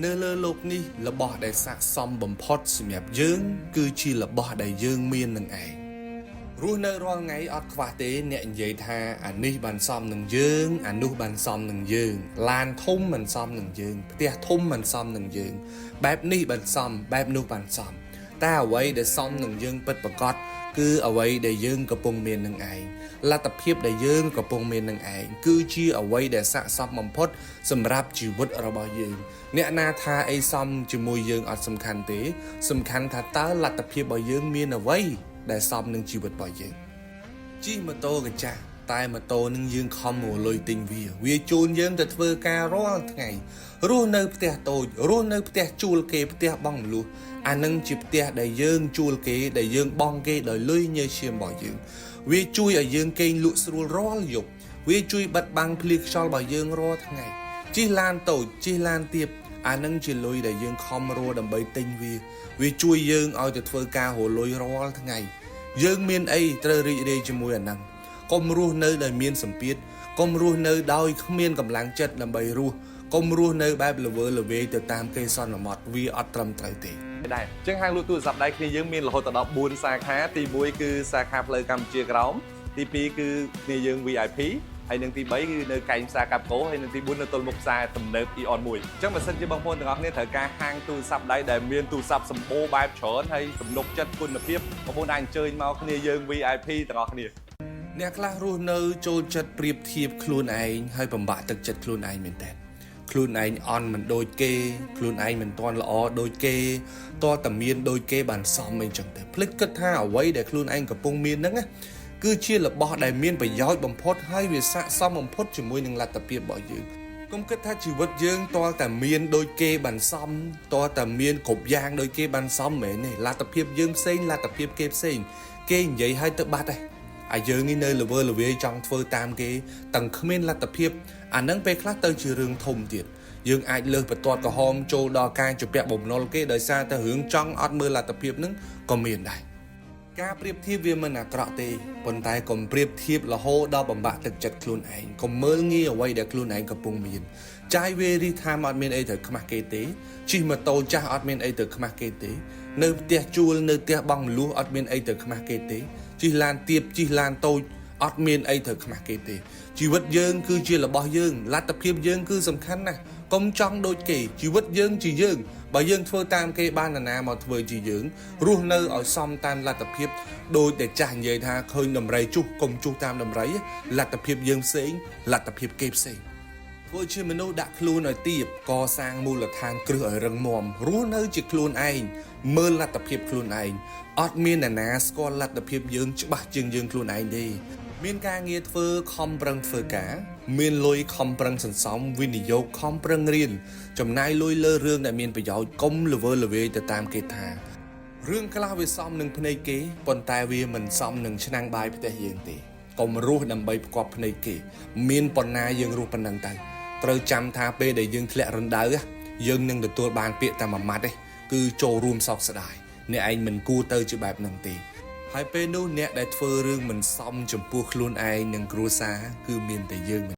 នៅលើលោកនេះរបស់ដែលស័ក្តិសមបំផុតសម្រាប់យើង គឺជារបស់ដែលយើងមាននឹងឯងរស់នៅរាល់ថ្ងៃអត់ខ្វះទេអ្នកនិយាយថាអានេះបានសមនឹងយើងអានោះបានសមនឹងយើងឡានធំមិនសមនឹងយើងផ្ទះធំមិនសមនឹងយើងបែបនេះបានសមបែបនោះបានសមតែអ្វីដែលសមនឹងយើងពិតប្រាកដគឺអ្វីដែលយើងកំពុងមាននឹងឯងលទ្ធភាពដែលយើងកំពុងមាននឹងឯងគឺជាអ្វីដែលស័ក្តិសមបំផុតសម្រាប់ជីវិតរបស់យើងអ្នកណាថាអីសមជាមួយយើងអត់សំខាន់ទេ សំខាន់ថាតើលទ្ធភាពរបស់យើងមានអ្វីដែលសមនឹងជីវិតរបស់យើងជិះម៉ូតូកញ្ចាស់តែម៉ូតូនឹងយើងខំមកលុយទិញវាវាជូនយើងទៅធ្វើការរាល់ថ្ងៃរស់នៅផ្ទះតូចរស់នៅផ្ទះជួលគេផ្ទះបងមលុះអានឹងជាផ្ទះដែលយើងជួលគេដែលយើងបង់គេដោយលុយញើសឈាមរបស់យើងវាជួយឲ្យយើងគេងលក់ស្រួលរាល់យប់វាជួយបិទបាំងភ្លៀងខ្យល់របស់យើងរាល់ថ្ងៃជិះឡានតូចជិះឡានទាបអានឹងជាលុយដែលយើងខំរស់ដើម្បីទិញវាវាជួយយើងឲ្យទៅធ្វើការរលុយរាល់ថ្ងៃយើងមានអីត្រូវរីករាយជាមួយអានឹងកុំរស់នៅដោយមានសម្ពាធកុំរស់នៅដោយគ្មានកម្លាំងចិត្តដើម្បីរស់កុំរស់នៅបែបល្វើល្វាយទៅតាមគេសន្មត់វាអត់ត្រឹមត្រូវទេ ដែរអញ្ចឹងហាងលក់ទូរស័ព្ទដៃគ្នាយើងមានរហូតដល់4សាខាទី1គឺសាខាផ្លូវកម្ពុជាក្រោមទី2គឺគ្នាយើង VIP ហើយនិងទី3គឺនៅកែងផ្សារកាប់កោហើយនិងទី4នៅទល់មុខផ្សារទំនើប Aeon 1អញ្ចឹងបើសិនជាបងប្អូនទាំងអស់គ្នាត្រូវការហាងទូរស័ព្ទដៃដែលមានទូរស័ព្ទសម្បូរបែបច្រើនហើយទំនុកចិត្តគុណភាពបងប្អូនអាចអញ្ជើញមកគ្នាយើង VIP ទាំងអស់គ្នា អ្នកខ្លះរស់នៅចូលចិត្តប្រៀបធៀបខ្លួនឯងហើយបំបាក់ទឹកចិត្តខ្លួនឯងមែនតើខ្លួនឯងអន់មិនដូចគេខ្លួនឯងមិនទាន់ល្អដូចគេតើតែមានដូចគេបានសមអីចឹងទៅភ្លេចគិតថាអ្វីដែលខ្លួនឯងកំពុងមានហ្នឹងណាគឺជារបស់ដែលមានប្រយោជន៍បំផុតហើយវាស័ក្តិសមបំផុតជាមួយនឹងលទ្ធភាពរបស់យើងកុំគិតថាជីវិតយើងតើតែមានដូចគេបានសមតើតែមានគ្រប់យ៉ាងដូចគេបានសមមែនទេលទ្ធភាពយើងផ្សេងលទ្ធភាពគេផ្សេងគេនិយាយឲ្យទៅបាត់ដែរ អាយើងនេះនៅល្វើល្វាយចង់ធ្វើតាមគេទាំងគ្មានលទ្ធភាពអានឹងពេលខ្លះទៅជារឿងធំទៀតយើងអាចលើសបន្ទាត់ក្រហមចូលដល់ការជំពាក់បំណុលគេដោយសារតែរឿងចង់អត់មើលលទ្ធភាពនឹងក៏មានដែរការប្រៀបធៀបវាមិនអាក្រក់ទេប៉ុន្តែកុំប្រៀបធៀបរហូតដល់បំបាក់ទឹកចិត្តខ្លួនឯងកុំមើលងាយអ្វីដែលខ្លួនឯងកំពុងមានចាយវេរីថាមអត់មានអីត្រូវខ្មាស់គេទេជិះម៉ូតូចាស់អត់មានអីត្រូវខ្មាស់គេទេនៅផ្ទះជួលនៅផ្ទះបងមលុះអត់មានអីត្រូវខ្មាស់គេទេជិះឡានទាបជិះឡានតូចអត់មានអីត្រូវខ្មាស់គេទេជីវិតយើងគឺជារបស់យើងលទ្ធភាពយើងគឺសំខាន់ណាស់កុំចង់ដូចគេជីវិតយើងជាយើងបើយើងធ្វើតាមគេបាននរណាមកធ្វើជាយើងរស់នៅឲ្យសមតាមលទ្ធភាពដោយតែចាស់និយាយថាឃើញដំរីជុះកុំជុះតាមដំរីលទ្ធភាពយើងផ្សេងលទ្ធភាពគេផ្សេង ធ្វើជាមនុស្សដាក់ខ្លួនឲ្យទៀបកសាងមូលដ្ឋានគ្រឹះឲ្យរឹងមាំរស់នៅជាខ្លួនឯងមើលលទ្ធភាពខ្លួនឯងអត់មានអ្នកណាស្គាល់លទ្ធភាពយើងច្បាស់ជាងយើងខ្លួនឯងទេមានការងារធ្វើខំប្រឹងធ្វើការ មានលុយខំប្រឹងសន្សំវិនិយោគខំប្រឹងរៀនចំណាយលុយលើរឿងដែលមានប្រយោជន៍កុំល្វើល្វាយទៅតាមគេថារឿងខ្លះវាសមនឹងភ្នែកគេប៉ុន្តែវាមិនសមនឹងឆ្នាំងបាយផ្ទះយើងទេកុំរស់ដើម្បីផ្គប់ភ្នែកគេ មានប៉ុណ្ណាយើងរស់ប៉ុណ្ណឹងទៅត្រូវចាំថាពេលដែលយើងធ្លាក់រណ្ដៅយើងនឹងទទួលបានពាក្យតែមួយម៉ាត់ទេគឺចូលរួមសោកស្ដាយអ្នកឯងមិនគួរទៅជាបែបហ្នឹងទេហើយពេលនោះអ្នកដែលធ្វើរឿងមិនសមចំពោះខ្លួនឯងនិងគ្រួសារគឺមានតែយើង